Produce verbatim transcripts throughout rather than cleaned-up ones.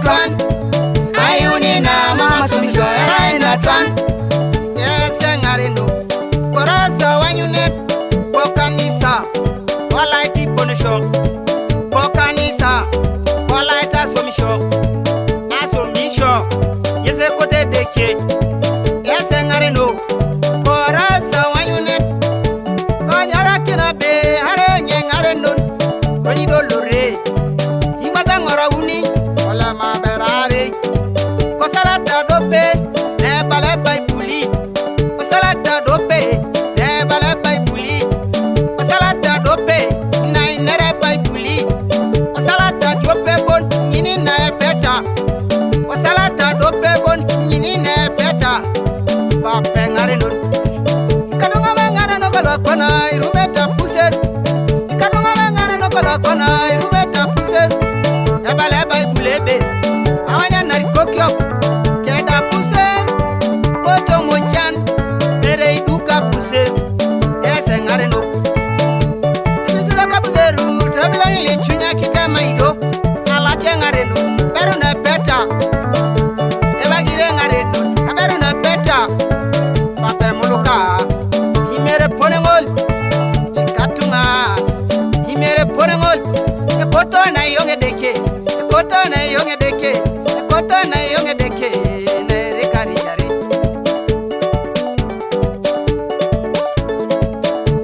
Twan. Ayuni na mama somisho era ina twan. Ese ŋarinu. Korasa wanyunet. Ko kanisa. Wala iti ponisho. Ko kanisa. Wala ita somisho. Asomisho. Yese kote deke. Ese ŋarinu. Korasa wanyunet. Ko nyara kina be hare nye ŋarinu. Ko nyido lore. Imata ŋora wuni, wala ma berare. Ko salata dope, ne bale Baibuli. Ko salata dope, ne bale Baibuli. Ko salata dope, na inere Baibuli. Ko salata dope bon, ini na beta. Ko salata dope bon, ini na beta. Ba pe ŋarinu. Kadunga ba ŋarinu kolo kona, irube ta puser. Kadunga ba ŋarinu kolo kona, irube ta puser. Ebale Baibuli ebe. Awanya nari kokiok. Keda puser. Koto mojan. Mere iduka puser. Ese ŋarinu. Ibisiro ka puseru. Tabila ili chunya kita maido. Alache ŋarinu. Beru na beta. Ebagire ŋarinu. Aberu na beta. Pape muluka. Imere pone ŋol. Ikatuŋa. Imere pone ŋol. Ekoto na yoŋe deke. Ekoto na yoŋe deke. Ekoto na yoŋe deke. Na ere kari yari.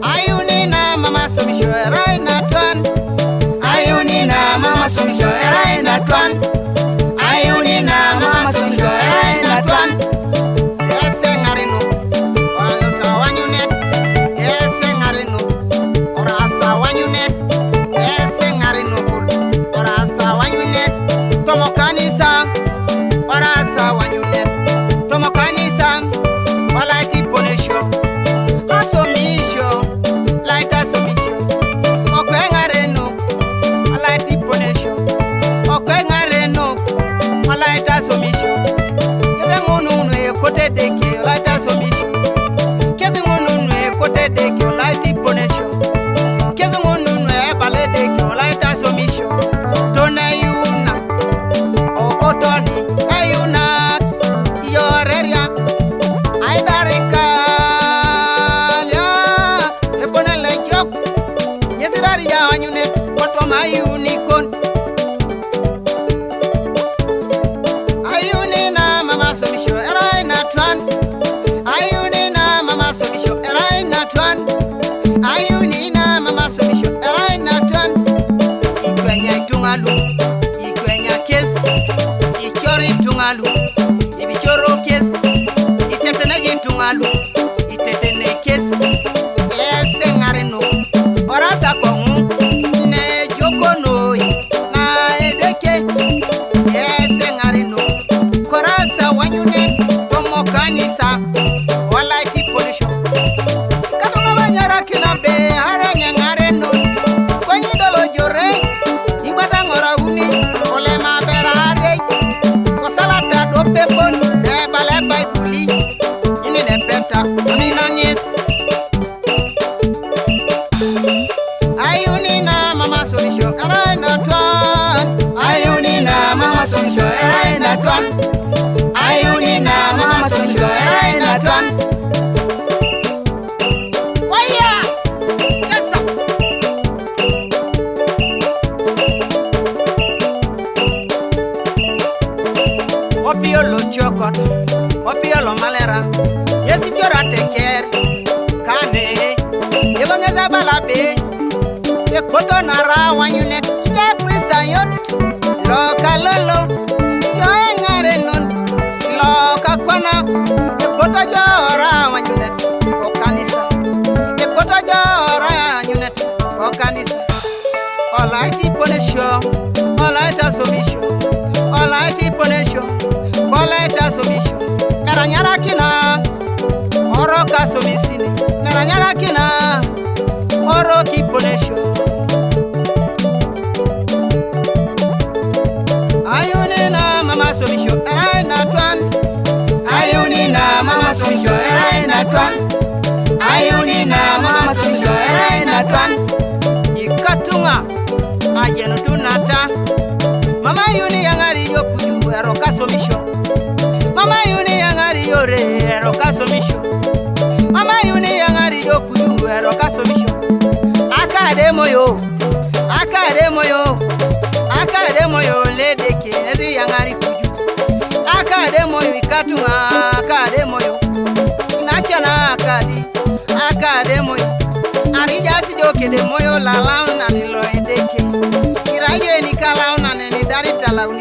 Ayuni na mama somisho era ina twan. Ayuni na mama somisho era ina twan. Ayuni na mama somisho era ina twan. Ese ŋarinu. Wala ta wanyunet. Ese ŋarinu. Orasa wanyunet. Ese ŋarinu kul. Orasa wanyunet. Tomo kanisa. Orasa wanyunet. Tomo kanisa. Wala iti ponisho. Asomisho. Laita somisho. Okwe ŋarinu. Wala iti ponisho. Okwe ŋarinu. Wala ita somisho. Kede ŋunu nu ekote deke. Wala ita somisho. Kesi ŋunu nu ekote deke. Wala iti ponisho. Kesi ŋunu nu ebale deke. Wala ita somisho. Tona yuna. Okotoni. Ayuna. Yoreria. Aidarikalia. Ebonele jok. Nyesirari ya wanyune. Koto mayuni kon. Ayuni na mama somisho. Era ina twan. Ayuni na mama somisho. Era ina twan. Ayuni na mama somisho. Era ina twan. Ikwenya itungalu. Ikwenya kes. Ichori itungalu. Ibichoro kes. Itetenegi itungalu. Itetene kes. Ese ŋarinu. Orasa koŋu. Ne jokonoi. Na edeke. Ese ŋarinu. Korasa wanyune. Tomo kanisa. Wala iti ponisho. Kadoma banyara kina be. Hare nye ŋarinu. Konyi dolo jore. Imata ŋora wuni. Olema berare. Ko salata dope bon, ne bale Baibuli. Ini ne beta, amina ŋes. Ayuni na mama somisho, era ina twan. Ayuni na mama somisho, era ina twan. Ayuni na mama somisho, era ina twan. Waya! Yes, sir. Opio lo chokot, opio lo malera. Yesi chora teker, kane, yego ŋesa bala be. Ekoto na ra wanyunet, ya Krista yot. Lo kalolo, yo eŋarenon. Lo kakwana, ekoto jo ra wanyunet. O kanisa, ekoto jo ra wanyunet. O kanisa. Olaiti ponesho, olaita somisho, olaiti ponesho, olaita somisho. Meranyara kina, oro ka somisini. Meranyara kina, oro ki ponesho. Ayuni na mama somisho, erai na twan. Ayuni na mama somisho, erai na twan. Ayuni na mama somisho, erai na twan. Ikatunga. Ayenu tunata. Mama yuni yangari yoku somisho. Mama yuni yangari yore ero ka somisho. Mama yuni yangari yokuyu ero ka somisho. Akade moyo, akade moyo, akade moyo ledeke nezi yangari kuyu. Akade moyo ikatunga, akade moyo. Inachana akadi, akade moyo. Arija si jo kede moyo la launa ni lo edeke. Irayo eni ka launa ne ni dari talauni